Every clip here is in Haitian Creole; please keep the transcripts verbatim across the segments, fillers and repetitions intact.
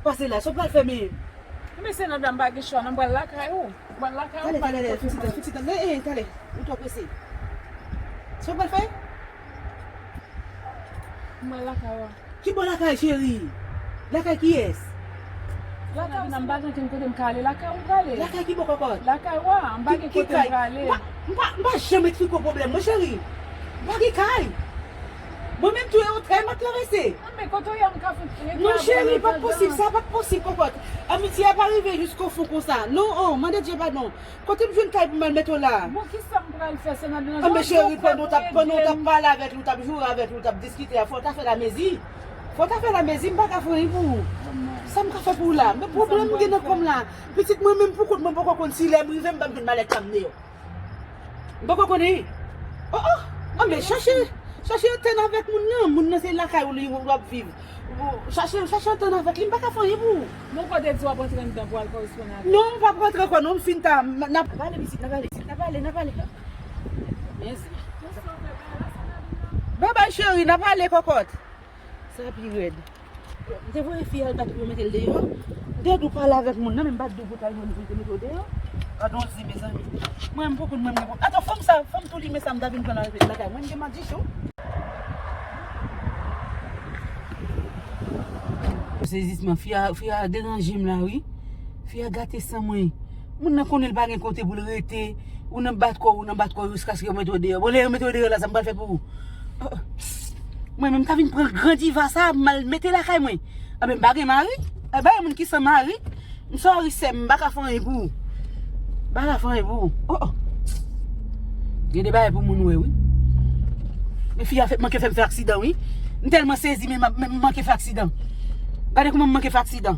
Pase la, sa w pral fè men? Men se nan dam pa gen chwa, nan pral lakay ou. Pral lakay ou, pral lakay ou. Tale, tale, tale, fè ti tan, fè ti tan. Eh, eh, tale, ou twò prese. Sa w pral fè? Mwen lakay ou. Ki bò lakay, cheri? Lakay kiyès? Lakay ou, m pa gen kote m ka ale. Lakay ou m prale. Lakay ki bò, kòkòt? Lakay ou a, m pa gen kote m prale. M pa, m pa, m pa janm eksplike w pwoblèm mwen, cheri. M pa gen kay. Mwen menm tou, e yon tray m ap travèse. Ah, men kote w ye a, m ka fè. Non, cheri, pa t posib, sa pa t posib, kòkòt. Amitye a pa rive jiskofon konsa. Non, oh, mande Dye padon. Kote m jwenn kay pou m al mete w la? Bon, kisa m pral fè, se nan danje. Ah, men cheri, pandan w t ap, pandan w t ap pale avèk li, w t ap joure avèk li, w t ap diskite a, fò w ta fè lamezi. Fò w ta fè lamezi, m pa ka fè anyen pou ou. Sa m ka fè pou ou la? Men pwoblèm m gen nan kò m la. Pitit mwen menm pou kont mwen poko konn si lè m rive m pa m jwenn malèt sa m deyò. M poko konnen. Oh, oh. Ah, men chache, chache antann avèk moun nan. Moun nan se lakay ou li w ap viv. Ou chache, chache antann avèk li, m pa ka fè anyen pou ou. Bon, kote di w ap antre anndan pou al koresponn avè l? Non, m p ap rantre ankò non, m fin ta, n ap, n ap pale pitit, n ap pale pitit, n ap pale, n ap pale. Mèsi. Babay cheri, n ap pale kòkòt. Sa pi rèd. M te voye fi a, l ta tou mete l deyò. M te di w pale avèk moun nan, men m pa t di w pou ta jwenn pou te mete w deyò. Gadon zi, mezanmi. Mwen, m poko, mwen, mwen, ato, fanm sa, fanm tou li, men sa, m ta vin pran nan lakay mwen, m gen madichon. Sezisman, fi a, fi a deranje m la, wi. Fi a gate san mwen. Moun nan konnen l pa gen kote pou l rete. Ou nan bat kò, ou nan bat kò, jiskaske yo mete w deyò. Bon, lè yo mete w deyò la, sa m pral fè pou ou? Oh, oh. Mwen menm, m ta vin pran gran diva sa, m al mete lakay mwen. Anben, m pa gen mari. E, bay moun ki san mari. M sòri, sè m, m pa ka fè anyen pou ou. M pa ka fè anyen pou ou. Oh, oh. Gen de bagay pou moun wè, wi. Men fi a fè, manke fè m fè aksidan, wi. M tèlman sezi, men m, men m manke fè aksidan. Gade kouman m manke fè aksidan.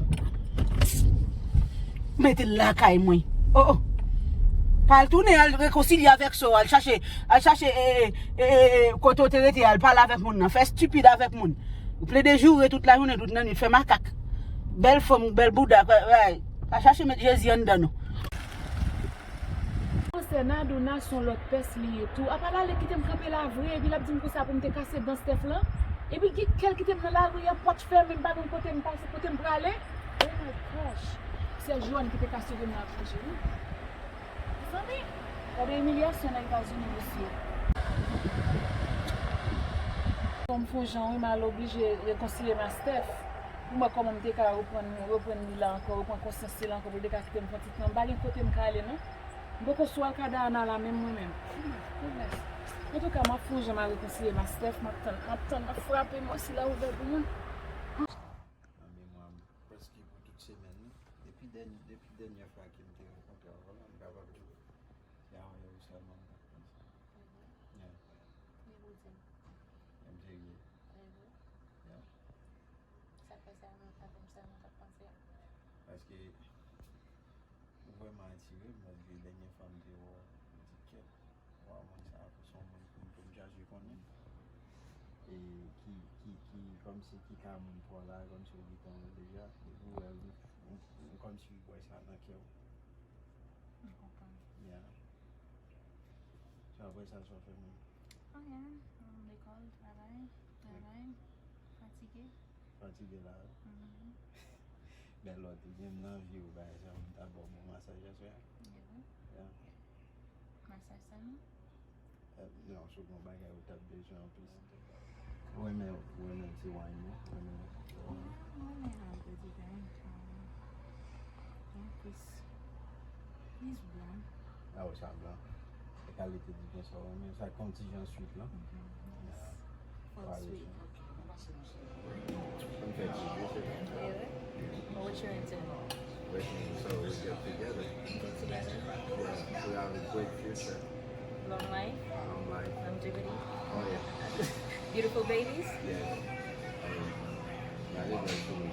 Mete l lakay mwen. Oh, oh. Pa al tounen, al rekonsilye avèk sè w, al chache, al chache, e, e, e, e, kote w te rete, al pale avèk moun nan. Fè estipid avèk moun. Ou plede joure tout lajounen, tout lannwit, fè makak. Bèl fanm, bèl bouda, pa, pa, pa chache met Jezi anndan nou. Monchè, Nadouna se yon lòt pès li ye tou. Apa l ale kite m kanpe la vre, epi l ap di m konsa pou m te kase dan Steph lan. Epi l gen kè l kite m nan lari a, pòt fèmen, m pa konn kote m pase, kote m prale. Oh my gosh. Sè Joanne ki te ka sove m nan ap chanje, wi. Mezanmi, gade imilyasyon nan Etazini, mesye. Bon, m fè yon jan, wi, m al oblije rekonsilye m a Steph. Pou m wè kòman m te ka reprann, reprann li la ankò, reprann konsyans li la ankò, pou l te ka kite m fè yon ti tan. M pa gen kote m ka ale, non. M poko sou al ka Dayana la menm, mwen menm. Oh my goodness. Antouka, m ap fè yon jan m al rekonsilye m a Steph, m ap tann, m ap tann, m ap frape, m wè si l a ouvè pou mwen. Nan memwa m, prèske pou tout semèn nan, depi dèny-, depi dènyè fwa ke m te rankontre avè w la, m kapab di w, se avè w sèlman m t ap panse. Yeah. Li pou di m. M serye. Yeah. Sa k fè se avè w sèlman m t ap panse? Paske ou vrèman atire m, paske dènyè fwa m te wè w, m di, kèt, waw, moun sa a se yon moun pou m, pou m chache konnen. E ki, ki, ki, kòmsi ki ka moun pa w la, kòmsi w gentan wè l deja, depi w wè l, ou, ou, ou kòmsi w wè sa nan kè w. M konprann. Yeah. So, apre sa, sa w fè menm? Anyen, lekòl, travay, travay, fatige. Fatige la, wi. Mhm. Men lòt, ou gen m nan vi w, bagay sa, m ta ba w bon masaj aswè a. Yeah. Masaj sèlman? Eh, non, si w gen yon bagay ou t ap bezwen anplis. Ou renmen, ou renmen ti wine yo? Ou renmen? Mwen, mwen renmen a, Prezidan. Mwen plis, plis blan. Ah, wi, sa blan. E kalite diven sa w renmen, sa k konn ti jan swit lan. Mhm. Yeah. Fòk swit. Konn fè ti jus, se sa. Yeah. But what you into? Waiting, so we get together. Get together? Yeah, we have a great future. Long life? Long life. Longevity? Oh, yeah. Beautiful babies? Yes. Um, gade bèl souri.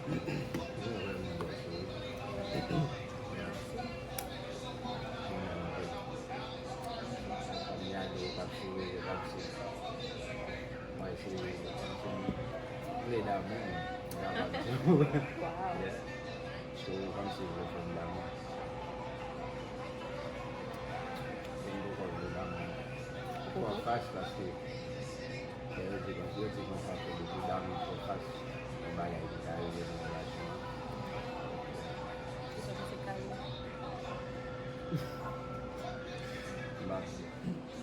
Li vrèman bèl souri. Yeah. Fanmi a di w t ap souri, yo t ap souri. Mwen se, se yon ple damou, mwen kapab di w. Wow. Yeah. So, kòmsi se fanm damou. Men m poko vle damou. Poko? Twò fas paske, lè yo di konsa, yo di konsa ke depi damou twò fas, Bagay ki ka rive nan relasyon an. Ou panse se kay la? M pa sou,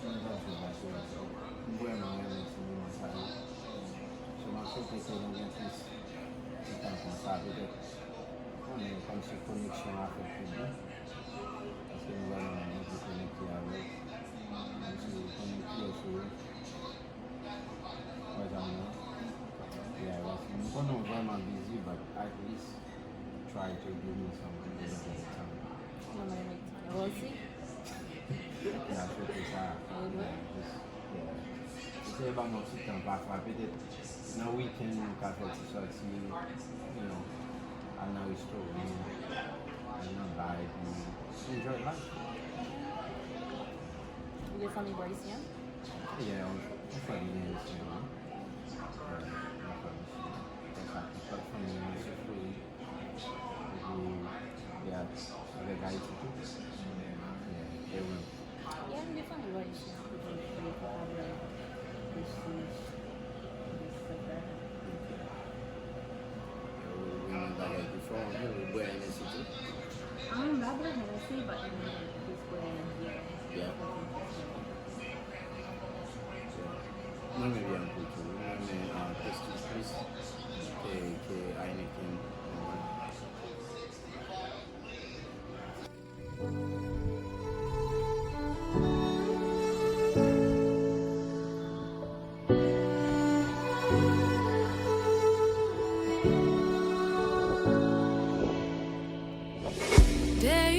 m pa sou relasyon an. M vrèman renmen ti moman sa yo. So, m ap swete ke nou gen plis ti tan konsa, petèt. Konnen kòmsi koneksyon an fèt pi byen. Paske nou vrèman anvi konekte avè w. Kòmsi konnen kiyès ou ye. Wè sa m nan? Yeah, wè sa. M konnen w vrèman busy, but at least try to give me some little bit of time. Some little bit of time. We'll see. Yeah, se pou sa. Yeah, just, yeah. Eseye ban m yon ti tan pafwa. Petèt nan weekend, nou ka fè ti sòti, you know, al nan restoran, al nan bar, epi enjoy life. Ou gen fanmi bò isi a? Yeah, yon, yon fanmi bò isi a. Yeah, yon fanmi isi a. Konsa, tout fanmi mwen se frè. Epi, yeah, avèk Ayiti tou. Yeah, e wi. Yeah, m gen fanmi bò isi a. Kote m ye, kote m ye. Isi, isi, isi. Ou gen bagay ki fò anpil, ou bwè Hennessy tou? Ah, m pa bwè Hennessy, but m just bwè bia. Bia? Yeah. Mwen renmen bia anpil tou. Mwen renmen, ah, Prestige plis ke, ke Heineken. Day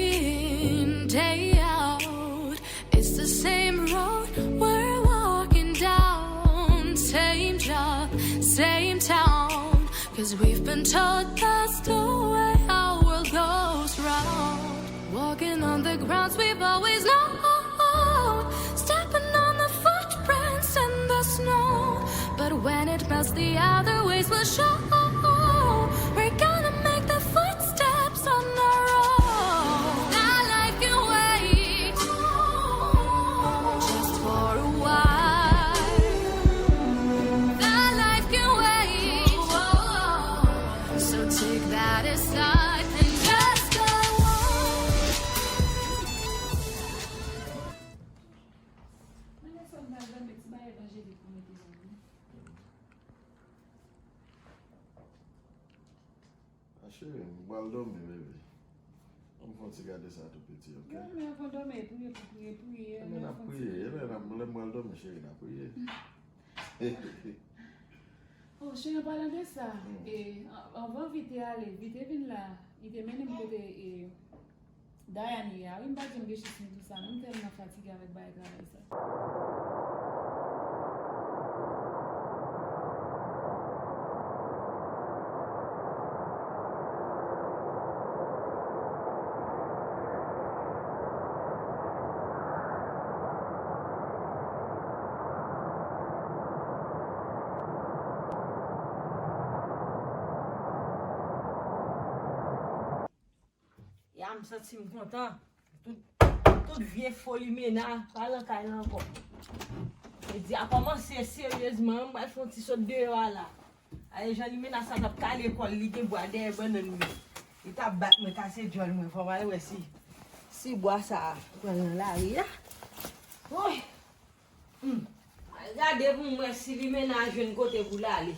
in, day out, it's the same road we're walking down. Same job, same town. 'Cause we've been told that's the way our world goes round. Walking on the grounds we've always known. Stepping on the footprints in the snow. But when it melts, the other ways will show. We're gonna make the footsteps on our own. That life can wait. Just for a while. That life can wait. So take that aside and just go on. Ma cheri, m pral dòmi, bebe. Ann fè yon ti gade sa tou piti, oke? Dòmi, anvan dòmi, priye, priye, priye. Ebyen, n ap priye. Ebyen, n ap, lè m pral dòmi, cheri, n ap priye. Oh, cheri, an palan de sa, e, an-, anvan Vite ale, Vite vin la, li te mennen m kote, e, Dayane ye a wi, m pa janm gen chans nan tout sa non, m tèlman fatige avèk bagay travay sa. Ya, m santi m kontan. Tout, tout vye fo limena pa nan kay la ankò. Fredi a kòmanse seryezman, m pral fè yon ti sot deyò a la. Ale, jan limena sa t ap kale kò l, li gen bwa dèyè bannann li. Li t ap bat mwen, kase djòl mwen, fò m al wè si, si bwa sa a pral nan lari a. Woy! Hmm. Al gade pou m wè si limena jwenn kote pou l ale.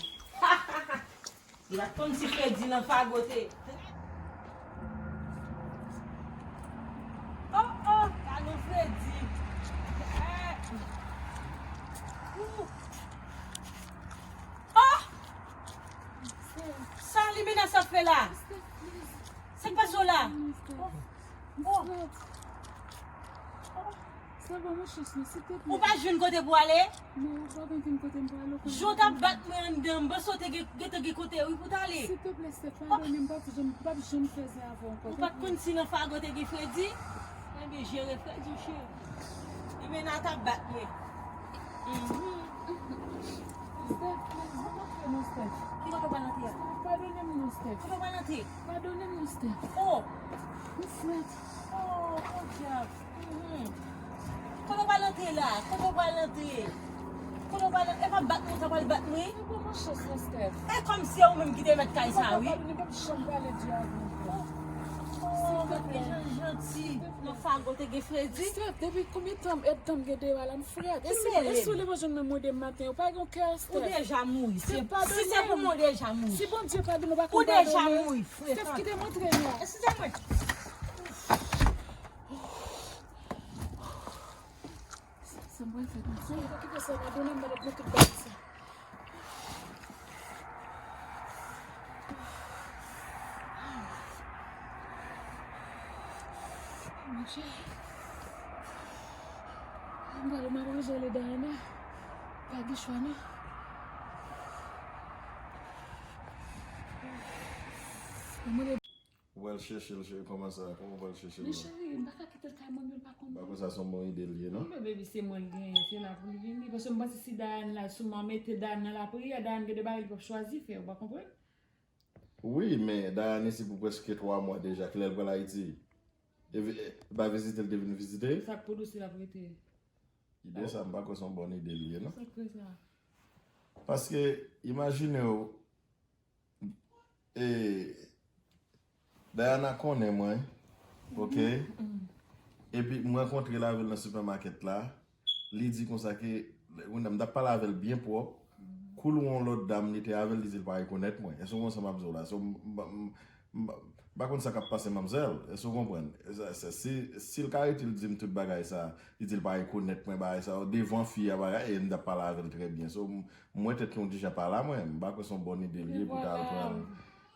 Li pa t konn si Fredi nan fagote. Oh, oh, talon Fredi. Eh. Ouh. Oh! Sa limena sa fè la? Sa k pase w la? Oh. Oh. Oh. Sa va, mon chèch, non, silteplè. Ou pa jwenn kote pou ale? Non, ou pa konn kote m pou ale, ou konnen. Jan w t ap bat mwen anndan, m panse w te gen, gentan gen kote, wi, pou w t ale. Silteplè, Steph, padone m, m p ap janm, m p ap janm fè zen avè w ankò. Ou pa t konn si nan fago te gen Fredi? Ebyen, jere Fredi w, cheri. Limena t ap bat mwen. Mhm. Steph, please, m ap antre non, Steph. Ki kote w pral antre a? Steph, padone m non, Steph. Kote w pral antre? Padone m non, Steph. Oh! M frèt. Oh, podyab. Mhm. Kote w pral antre la? Kote w pral antre? Kote w pale, e pa bat mwen, ou ta pral bat mwen? Mwen pa pran chans non, Steph. E kòmsi e ou menm ki te mèt kay sa, wi. Mwen pa pale, mwen pa janm pale di avè w. Oh, gad ki jan l janti. Nan fago te gen fredi. Steph, depi konbyen tan m, èdtan m gen deyò a la, m frèt. E si, e si w leve jwenn mwen, mwen demen maten, ou pa gen kè, Steph. Ou deja mouri. Si se pou mwen, ou deja mouri. Si Bondye padone w, ou pa konn padone. Ou deja mouri, frèt. Steph, kite m antre non. Eskize mwen. Sa m pral fè konsa? Kite sa, m a donnen m mèt ap met tout bagay sa. Monchè. M pral, m ap rejele Diana. Pa gen chwa non. Mwen Ou pral chèche l, cheri, kòman sa? Kòman w pral chèche l la? Men cheri, m pa ka kite l kay manmi l, pa konn. M pa kwè sa se yon bon ide l ye, non? Non, men baby, se mwen l genyen, se la pou l vini. Paske m panse si Diane la, si m mete Diane nan lapriyè, Diane gen de bagay li p ap chwazi fè, ou pa konprann? Wi, men Diane isi pou prèske twa mwa deja. Kilè l pral Ayiti? E vi-, e, pa vizite l te vin vizite? Sa k pou dous li l ap rete? Ide sa, m pa kwè se yon bòn ide l ye, non? Sa k fè sa? Paske, imajine w, E, Diana konnen mwen, oke? Epi m rankontre l avè l nan sipèmakèt la. Li di konsa ke, kounye a m t ap pale avè l byen pwòp. Kou l wè yon lòt dam, li te avè l, li di l pa rekonèt mwen. Èske w konn sa m ap di w la? So, m, m, m, m pa konn sa k ap pase manmzèl. Èske w konprann? E sa, sa, si, si l ka rete, l di m tout bagay sa, li di l pa rekonèt mwen, bagay sa, devan fi a, bagay, e m t ap pale avè l trè byen. So, m, Mwen tèt yon ti jan pa la mwen, m pa kwè se yon bòn ide l ye pou ta al pran,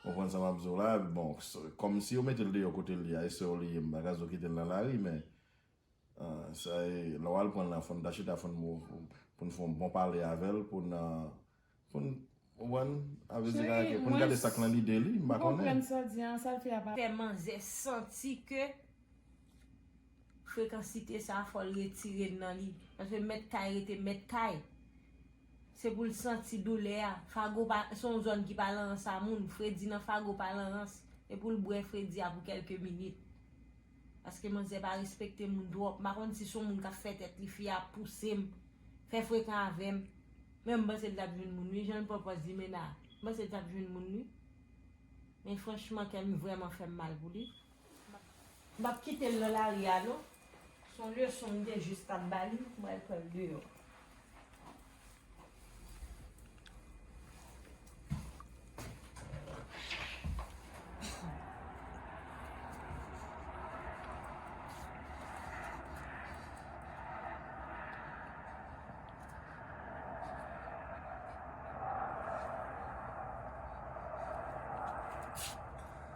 ou konprann sa m ap di w la, bon, s-, kòmsi yo mete l deyò kote l ye a, e sè w li ye, m pa ka di w kite l nan lari, men, ah, sa e, lè w al pran l la, fò n ta chita, fò n mo-, pou n fè yon bon pale avè l, pou n, ah, pou n, ou konprann, a vle di, pou n gade sa k nan lide li, m pa konnen. Cheri, mwen, m konprann sa w di an, sa l fè a pa. Fè manzè santi ke Frekansite sa a, fò l retire l nan li. Paske mèt kay rete mèt kay. Se pou l santi doulè a. Fago pa, se yon zòn ki pa lan rans a moun. Fredi nan Fago pa lan rans. E pou l bwè fredi a pou kèlke minit. Paske manzè pa respekte moun twòp. M pa konn si se yon moun k ap fè tèt li, fi a pouse m, fè frekan avè m. Men m panse l t ap jwenn moun wi, jan l pran pòz li menm la. M panse l t ap jwenn moun wi. Men franchman, kè m vrèman fè m mal pou li. M p ap kite l nan lari a non. Se yon leson m te jis t ap ba li, m pral pran l deyò.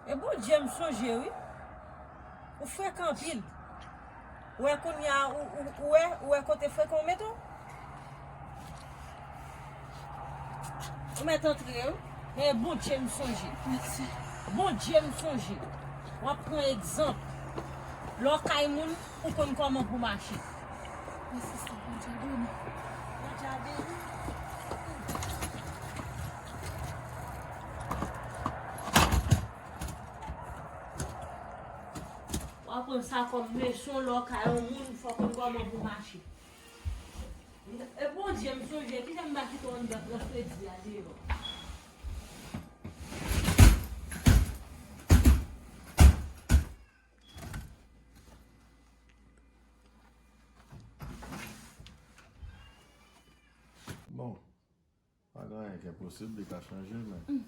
E Bondye m sonje wi. Ou frekan anpil. Ou wè kounye a, ou, ou, ou wè, ou wè kote frekan w mete w? Ou mèt antre wi. Men Bondye m sonje. Mèsi. Bondye m sonje. W ap pran egzanp. Lè w kay moun, ou konn kòman pou mache. Mèsi, Seyè. Bondye beni. Bondye beni. W ap pran sa kòm leson, lè w kay yon moun, fò w konn kòman pou mache. E Bondye m sonje, kijan m pa kite w anndan pran fredi a deyò. Bon, pa gen anyen ki enposib, li ka chanje, men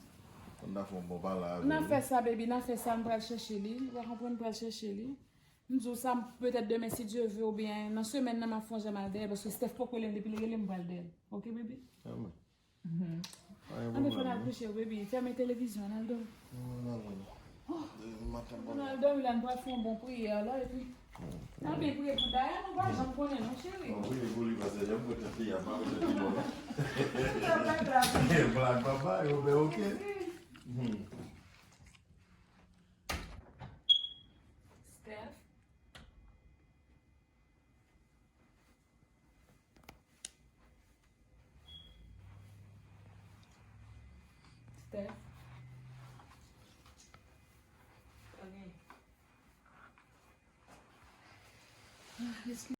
fò n ta fè yon bon pale avè li. N a fè sa, baby, n a fè sa, m pral chèche li. Ou pa konprann, m pral chèche li. M di w sa, petèt demen, si Dye ve, oubyen nan semèn nan, m ap fè yon jan m al dèyè, paske Steph poko rele m, depi l rele m, m pral dèyè l. Oke, baby? Amen. Mhm. Anben, fò n al kouche, baby. Fèmen televizyon, n al dòmi. Mwen al dòmi la, n pral fè yon bon priyè la, epi n al byen priye pou Dayana, nou pa janm konnen non, cheri. Bon, priye pou li, paske jan m wè tèt li a, m pa wè tèt li bò non. Blag, blag. Blag, papa, yo, ben, oke. Hmm. Steph. Steph. Ok. Ah, eskize.